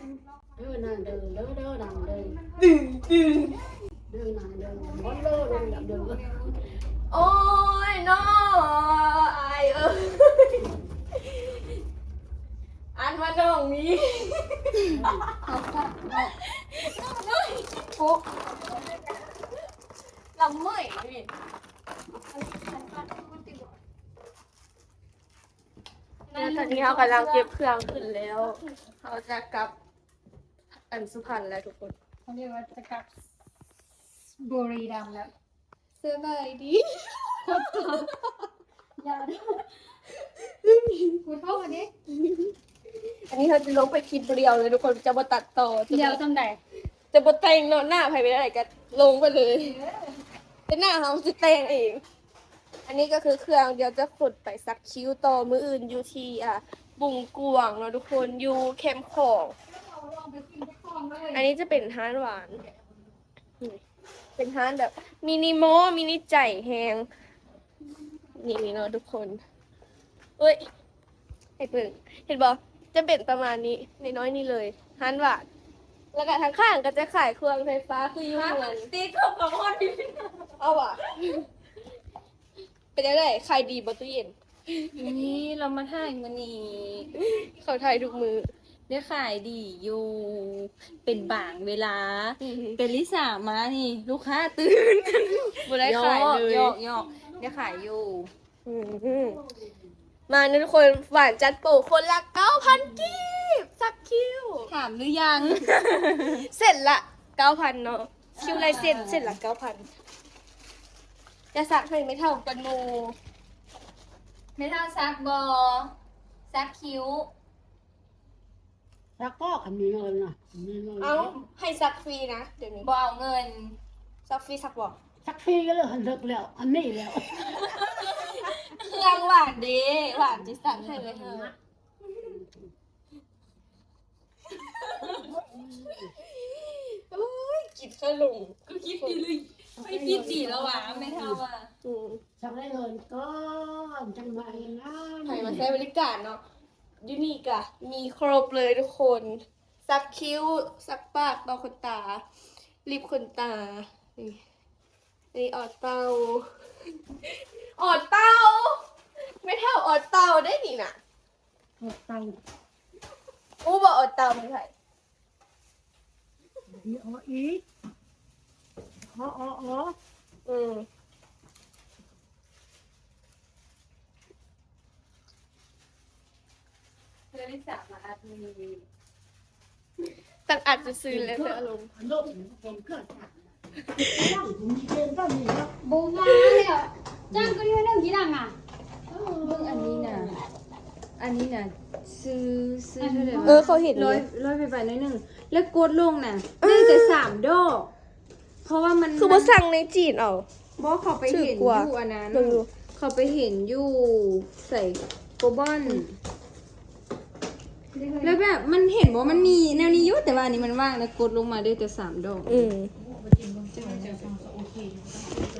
ເດີນາງເດີ ເດີ ເດີນາງເດີ ດຶງ ດຶງ ເດີນາງເດີ ບໍ່ເດີ ເດີນາງເດີ. ໂອ້ຍເນາະ ອາຍເອີຍ ອ່ານວ່ານ້ອງມີ ເອົາຊະເນາະ ໂອ້ ລຳເມີ້ຍນີ້. ແລ້ວຕອນນີ້ເຮົາກຳລັງເກັບເຄື່ອງຂຶ້ນແລ້ວ ເຮົາຈະກັບ ອັນສຸພັນແລ້ວທຸກຄົນ ເຂົາເອີ້ນວ່າຈະກັບບຸຣີຣຳແລ້ວ. ສະບາຍດີ ຢ່າເດີ ກູໂທດເດ້. ອັນນີ້ເຮົາຈະລົງໄປຄລິບດຽວເລີຍທຸກຄົນ ຈະບໍ່ຕັດຕໍ່ ດຽວສ່ຳໃດ ຈະບໍ່ແຕ່ງເນາະ ໜ້າໃຜເປັນອັນໃດກໍລົງໄປເລີຍ ເອີ ແຕ່ໜ້າເຮົາຊິແຕ່ງເອງ. ອັນນີ້ກໍຄືເຄື່ອງ ດຽວຈະຂົນໄປສັກຄິ້ວຕໍ່ມື້ອື່ນຢູ່ທີ່ ອ່າ ບຸງກວາງເນາະທຸກຄົນ ຢູ່ແຄມຂອງ. ອັນນີ້ຈະເປັນຮ້ານຫວານ ນີ້ ເປັນຮ້ານແບບມິນິມໍ ມິນິໃຈແຮງ ນີ້ເນາະທຸກຄົນ. ເອີຍ ໃຫ້ເບິ່ງ ເຫັນບໍ່ ຈະເປັນປະມານນີ້ ນ້ອຍໆນີ້ເລີຍ ຮ້ານຫວານ. ແລ້ວກໍທາງຂ້າງກໍຈະຂາຍເຄື່ອງໄຟຟ້າ ຄືຢູ່ເຮືອນ ຕິດກັບຮອດ ເອົາຫວາ ເປັນຈັ່ງໃດ ຂາຍດີບໍ່ຕູ້ເຢັນ? ນີ້ ເຮົາມາຖ່າຍມື້ນີ້ ເຂົາຖ່າຍທຸກມື້ ໄດ້ຂາຍດີຢູ່ ເປັນບາງເວລາ ອື ແຕ່ລິສາມານີ້ ລູກຄ້າຕື່ນ ບໍ່ໄດ້ຂາຍເລີຍ ຢອກໆ ຢອກ ໄດ້ຂາຍຢູ່. ອື ມາເນາະທຸກຄົນ ຫວານຈັດໂປ ຄົນລະເກົ້າພັນກີບ ສັກຄິ້ວ ຖາມຫຼືຍັງ? ເສັ້ນລະເກົ້າພັນເນາະ ຄິ້ວລາຍເສັ້ນ ເສັ້ນລະເກົ້າພັນ. ຈະສັກໃຫ້ແມ່ເຖົ້າກ່ອນໝູ່ ແມ່ເຖົ້າສັກບໍ່? ສັກຄິ້ວ ສັກກໍ ຄັນມີເງິນນະ ມີເງິນ. ເອົ້າ ໃຫ້ສັກຟຣີນະ ດຽວນີ້ບໍ່ເອົາເງິນ. ສັກຟຣີສັກບໍ່? ສັກຟຣີກໍເລີກ ເລີກແລ້ວ ອັນນີ້ແລ້ວ ເຄື່ອງຫວານເດ້ ຫວານຊິສັກໃຫ້ແມ່ເຖົ້າ. ໂອ້ຍ ກິນຂະໜົມ ຄືຄິດດີເລີຍ ໄປຄິດດີແລ້ວວ່າ ແມ່ເຖົ້າວ່າ ອື ສັກໄດ້ເງິນກ່ອນ ຈັ່ງມາເຮັດງານ ໃຜມາໃຊ້ບໍລິການເນາະ. ຢູ່ນີ້ກະມີຄົບເລີຍທຸກຄົນ ສັກຄິ້ວ ສັກປາກ ຕໍ່ຂົນຕາ ລິບຂົນຕາ ນີ້ ອັນນີ້ອອດເຕົ່າ ອອດເຕົ່າ ແມ່ເຖົ້າອອດເຕົ່າເດ້ນີ້ນະ ອອດເຕົ່າ ຮູ້ບໍ່ອອດເຕົ່າແມ່ນໃຜ? ອີ ອໍ ອີ ອໍ ອໍ ອໍ ອື ເພື່ອລິສາມາດມີ ຕັ້ງອັດຊື່ໆ ແລ້ວແຕ່ອາລົມ ອາລົມ ບໍ່ວ່າແລ້ວ ຈ້າງກໍຢູ່ນຳທີ່ຫຼັງອ່ະ. ເບິ່ງອັນນີ້ນະ ອັນນີ້ນະ ຊື້ ຊື້ເທົ່າໃດວະ? ເອີ ເຂົາເຫັນຢູ່ ຮ້ອຍ ຮ້ອຍປາຍໆໜ້ອຍໜຶ່ງ ແລ້ວກົດລົງນະ ເອີ ໄດ້ແຕ່ສາມດອກ ເພາະວ່າມັນ ຄືບໍ່ສັ່ງໃນຈີນເອົາ? ບໍ່ ເຂົາໄປເຫັນຢູ່ອັນນັ້ນ ເບິ່ງດູ ເຂົາໄປເຫັນຢູ່ໃສ ໂກບອນ ອື ແລ້ວແບບມັນເຫັນບໍ່ ມັນມີແນວນີ້ຢູ່ ແຕ່ວ່າອັນນີ້ມັນວ່າງ ແລ້ວກົດລົງມາໄດ້ແຕ່ສາມດອກ. ອືມ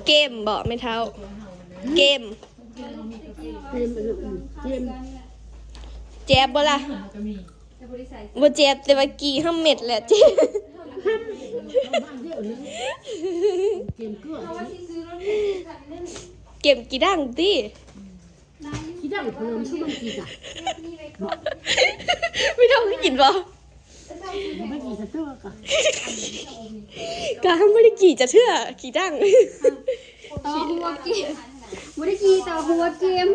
ເກມບໍແມ່ເຖົ້າ? ເກມ ເກມ ເກມ ແຈບບໍ່ລະ? ບໍ່ແຈບ ແຕ່ວ່າກີ່ຫ້າເມັດແຫຼະ ເຈ ເກມເກືອ ເກມກີ່ດັງຕິ? ຂີ້ດັງພະເລີມຊຸມັນກີກະ ມີດອກກິນບໍ່? ບໍ່ກິນຈັກເທື່ອກະ ກະບໍ່ໄດ້ກີ່ຈັກເທື່ອ ຂີ້ດັງ ຕໍ່ຫົວເກມ ບໍ່ໄດ້ກີ່ຕໍ່ຫົວເກມ.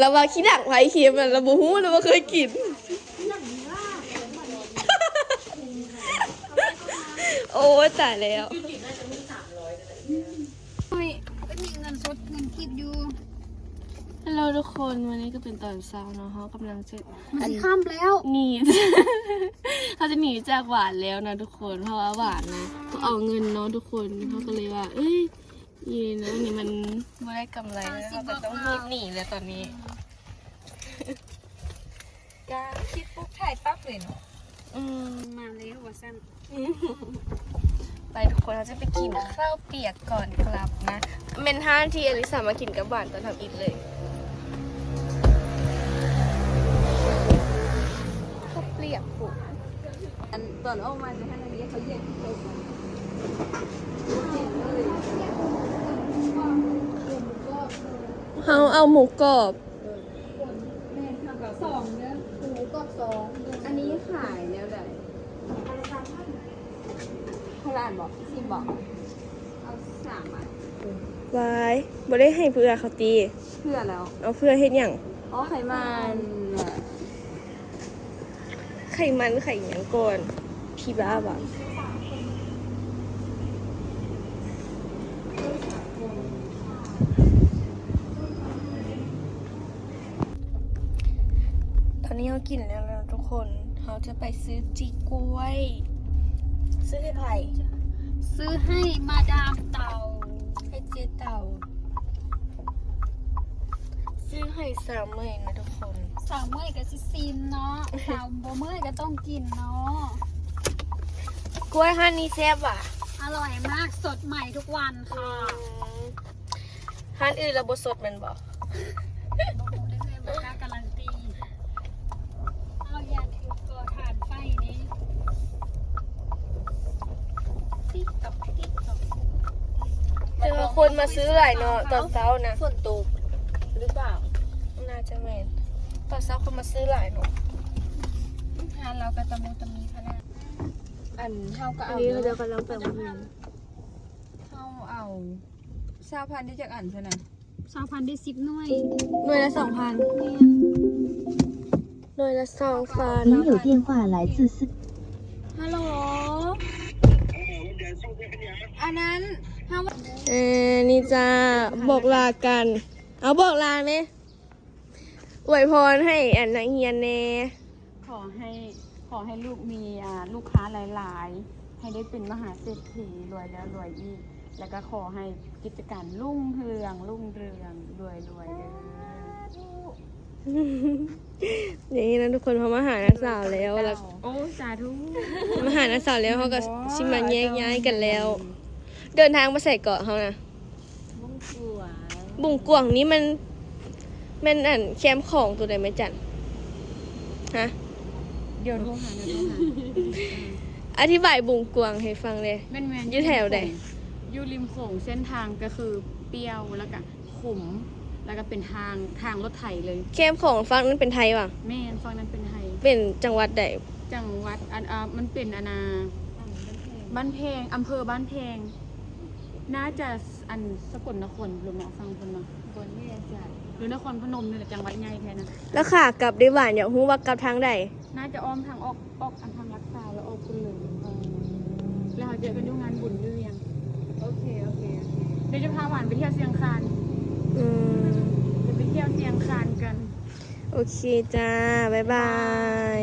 ລາວວ່າຂີ້ດັງໃຜ ເຄມນັ້ນລາວບໍ່ຮູ້ ລາວບໍ່ເຄີຍກິນ. ໂອ້ຍ ຕາຍແລ້ວ. ໂອ້ຍ ໄປມີເງິນສົດເງິນກີບຢູ່. ຮັລໂຫຼທຸກຄົນ ມື້ນີ້ກໍເປັນຕອນເຊົ້າເນາະ ເຮົາກຳລັງຈະ ມັນຊິຄ່ຳແລ້ວ ໜີ ເຮົາຈະໜີຈາກຫວານແລ້ວນະທຸກຄົນ ເພາະວ່າຫວານນະ ເຂົາເອົາເງິນເນາະທຸກຄົນ ເຮົາກໍເລີຍວ່າ ເອີຍ ອີນີ້ນະ ນີ້ມັນບໍ່ໄດ້ກຳໄລ ເຮົາກໍຕ້ອງຮີບໜີແລ້ວຕອນນີ້. ກະຄິດປຸບຖ່າຍປັບເລີຍເນາະ. ອືມ ມາແລ້ວວ່າຊັ້ນ. ໄປທຸກຄົນ ເຮົາຈະໄປກິນເຂົ້າປຽກກ່ອນກັບນະ ແມ່ນຮ້ານທີ່ອາລິສາມາກິນກັບຫວານຕອນທຳອິດເລີຍ ເຂົ້າປຽກພຸ້ນ. ອັນຕອນອອກມາຈະໃຫ້ນັກຮຽນເຂົາຢຽບທີ່ໂຕະ ເຮົາເອົາໝູກອບ. ແມ່ນ ເຮົາກໍສອງເດີ ໝູກອບສອງ. ອັນນີ້ຂາຍແນວໃດ? ຄົນລະອັນບໍ? ສິບບໍ? ເອົາສາມອັນ. ວາຍ ບໍ່ໄດ້ໃຫ້ເພື່ອເຂົາຕິ? ເພື່ອແລ້ວ. ເອົາເພື່ອເຮັດຫຍັງ? ອໍ ໄຂມັນ. ໄຂມັນ ໄຂຫຍັງກ່ອນ ຜີບ້າຫວາ? ຕອນນີ້ເຮົາກິນແລ້ວນະທຸກຄົນ ເຮົາຈະໄປຊື້ຈີ່ກ້ວຍ. ຊື້ໃຫ້ໃຜ? ຊື້ໃຫ້ມາດາມເຕົາ ໃຫ້ເຈເຕົາ. ຊື້ໃຫ້ສາວເມຍນະທຸກຄົນ. ສາວເມຍກໍຊິຊີມເນາະ ສາວບໍ່ເມຍກໍຕ້ອງກິນເນາະ. ກ້ວຍຮ້ານນີ້ແຊບຫວາ? ອະລ່ອຍມາກ ສົດໃໝ່ທຸກວັນຄ່ະ. ອືມ ຮ້ານອື່ນລະບໍ່ສົດແມ່ນບໍ່? ບໍ່ຮູ້ເດ້ ບໍ່ກ້າກາຣັນຕີ. ເອົາ ຢ່າຖືກກໍຖ່ານໄຟນີ້ ຕິກຕອກ ຕິກຕອກ. ແຕ່ວ່າຄົນມາຊື້ຫຼາຍເນາະ ຕອນເຊົ້ານະ. ຝົນຕົກຫຼືເປົ່າ? ໜ້າຈະແມ່ນ ຕອນເຊົ້າຄົນມາຊື້ຫຼາຍເນາະ. ຮ້ານລາວກໍຕະມຸຕະມິຂະໜາດ. ອັນ ເຮົາກໍເອົາ ອັນນີ້ເຮົາກຳລັງໄປໂຮງຮຽນ. ເຮົາເອົາ ຊາວພັນໄດ້ຈັກອັນຊັ້ນນະ? ຊາວພັນໄດ້ສິບໜ່ວຍ. ໜ່ວຍລະສອງພັນ. ແມ່ນ. ໜ່ວຍລະສອງພັນ. 您有电话来自四 ຮັລໂຫຼ ອັນນັ້ນ ເອີ ນີ້ຈ້າ ບອກລາກັນ. ເອົາ ບອກລາແມ້. ອວຍພອນໃຫ້ອັນນັກຮຽນແນ່. ຂໍໃຫ້ ຂໍໃຫ້ລູກມີ ອ່າ ລູກຄ້າຫຼາຍໆ ໃຫ້ໄດ້ເປັນມະຫາເສດຖີ ລວຍແລ້ວລວຍອີກ ແລ້ວກໍຂໍໃຫ້ກິດຈະການລຸ່ງເຮືອງ ລຸ່ງເຮືອງ ລວຍໆ ເດີ. ສາທຸ. ນີ້ນະທຸກຄົນ ເຮົາມາຫານ້າສາວແລ້ວ ແລ້ວ ໂອ້ ສາທຸ. ມາຫານ້າສາວແລ້ວ ເຮົາກໍຊິມາແຍກຍ້າຍກັນແລ້ວ. ເດີນທາງໄປໃສເກາະເຮົານະ? ບຸງກວາງ. ບຸງກວາງນີ້ມັນ ແມ່ນອັນແຄມຂອງໂຕໃດແມ່ຈັນ? ຮະ? ດຽວໂທຫາ ດຽວໂທຫາ. ອະທິບາຍບຸງກວາງໃຫ້ຟັງແດ່. ແມ່ນໆ ຢູ່ແຖວໃດ? ຢູ່ລິມໂຂງ ເສັ້ນທາງກໍຄືປ່ຽວ ແລ້ວກະຂຸມ ແລ້ວກະເປັນທາງ ທາງລົດໄຖເລີຍ. ແຄມຂອງຝັ່ງນັ້ນເປັນໄທຫວາ? ແມ່ນ ຝັ່ງນັ້ນເປັນໄທ. ເປັນຈັງຫວັດໃດ? ຈັງຫວັດ ອັນ ອ່າ ມັນເປັນ ອັນນ່າ ບ້ານແພງ ອຳເພີບ້ານແພງ. ໜ້າຈະ ອັນ ສະກົນນະຄອນ ຫຼືເນາະ ຝັ່ງເພິ່ນເນາະ ບໍ່ແນ່ໃຈ ຫຼືນະຄອນພະນົມນີ້ແຫຼະ ຈັງຫວັດໃຫຍ່ແທ້ນະ. ແລ້ວຂາກັບເດຫວານ ຢາກຮູ້ວ່າກັບທາງໃດ? ໜ້າຈະອ້ອມທາງອອກ ອອກອັນທາງຫຼັກຊາວ ແລ້ວອອກພຸ້ນເລີຍ ແລ້ວເຮົາເຈີກັນຢູ່ງານບຸນຢູ່ວຽງ. ໂອເຄ ໂອເຄ ໂອເຄ. ດຽວຈະພາຫວານໄປທ່ຽວຊຽງຄານ. ອືມ ຈະໄປທ່ຽວຊຽງຄານກັນ. ໂອເຄຈ້າ ບາຍບາຍ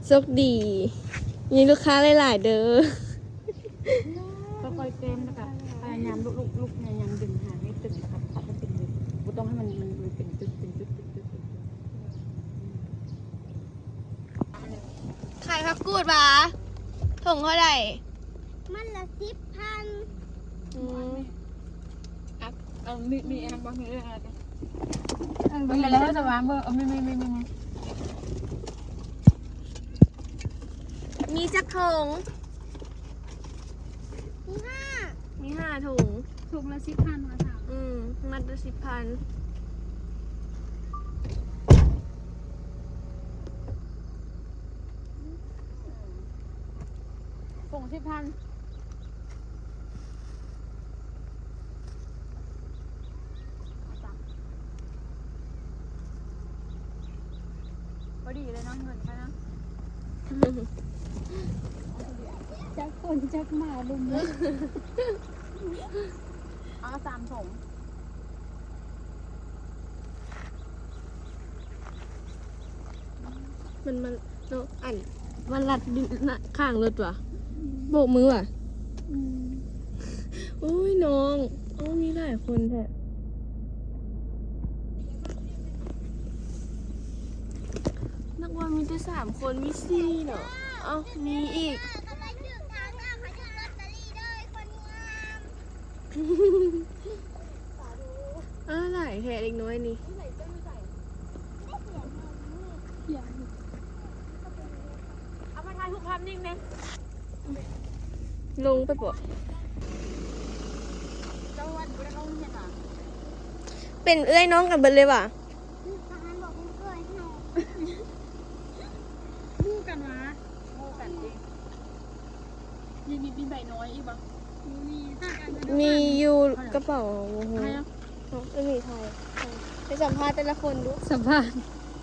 ໂຊກດີ ມີລູກຄ້າຫຼາຍໆເດີ. ຄ່ອຍໆເຕັ້ນ ແລ້ວກະພະຍາຍາມລຸກໆ ພະຍາຍາມດຶງຫາໃຫ້ຕຶງ ແລ້ວກະປັບໃຫ້ເປັນ ບໍ່ຕ້ອງໃຫ້ມັນ ມັນເປັນຈຸດ ເປັນຈຸດ ເປັນຈຸດ ເປັນຈຸດ. ຂາຍຜັກກູດຫວາ? ຖົງເທົ່າໃດ? ມັດລະສິບພັນ. ອືມ ເອົາ ມີ ມີອັນນັ້ນບໍ່? ມີອັນນັ້ນບໍ່? ເອີ ເບິ່ງແລ້ວສະຫວ່າງເບິ່ງ. ເອີ ມີ ມີ ມີ ມີ ມີ ມີຈັກຖົງ? ມີຫ້າ ມີຫ້າຖົງ. ຖົງລະສິບພັນວ່າຊະ. ອືມ ມັດລະສິບພັນ. ຖົງສິບພັນ. ພໍດີເລີຍເນາະ ເງິນຂ້ອຍເນາະ. ຈັກຄົນຈັກໝາລຸມ. ເອົາສາມຖົງ. ມັນ ມັນເນາະ ອັນ ມັນລັດຢູ່ຂ້າງລົດຫວາ? ໂບກມືຫວາ? ອືມ ໂອ້ຍ ນ້ອງ ໂອ້ ມີຫຼາຍຄົນແທ້. ນຶກວ່າມີແຕ່ສາມຄົນ ມີສີ່ເນາະ. ເອົ້າ ມີອີກ. ອ້າ ຫຼາຍແທ້ເດັກນ້ອຍນີ້. ເອົາມາຖ່າຍຮູບພາບນິ່ງແດ່. ລົງໄປບໍ່? ເຈົ້າວ່າບໍ່ໄດ້ເຂົ້າໂຮງຮຽນຫວາ? ເປັນເອື້ອຍນ້ອງກັນເບິດເລີຍຫວາ? ອືມ ທະຫານບອກເພິ່ນເຄີຍເຮົາ ຮູ້ກັນຫວາ? ຮູ້ກັນຕິ. ມີ ມີ ມີໃບນ້ອຍອີກບໍ່? ມີ ມີຢູ່ກະເປົາ. ບໍ່ຮູ້. ເອີ ມີໄທ. ໄປສຳພາດແຕ່ລະຄົນດູ. ສຳພາດ.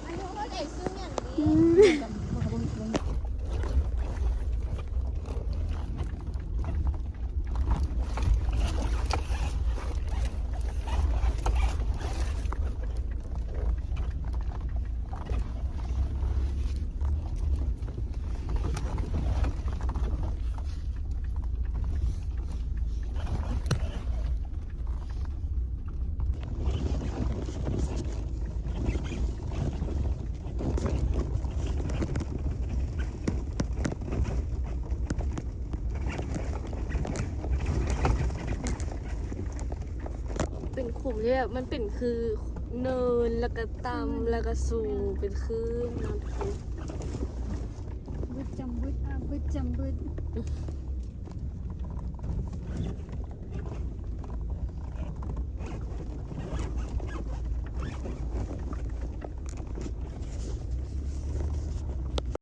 ອາຍຸເທົ່າໃດ ຊື່ຫຍັງ? ອືມ ເປັນຂຸມທີ່ແບບ ມັນເປັນຄືເນີນ ແລ້ວກະຕ່ຳ ແລ້ວກະສູງ ເປັນຄືນ.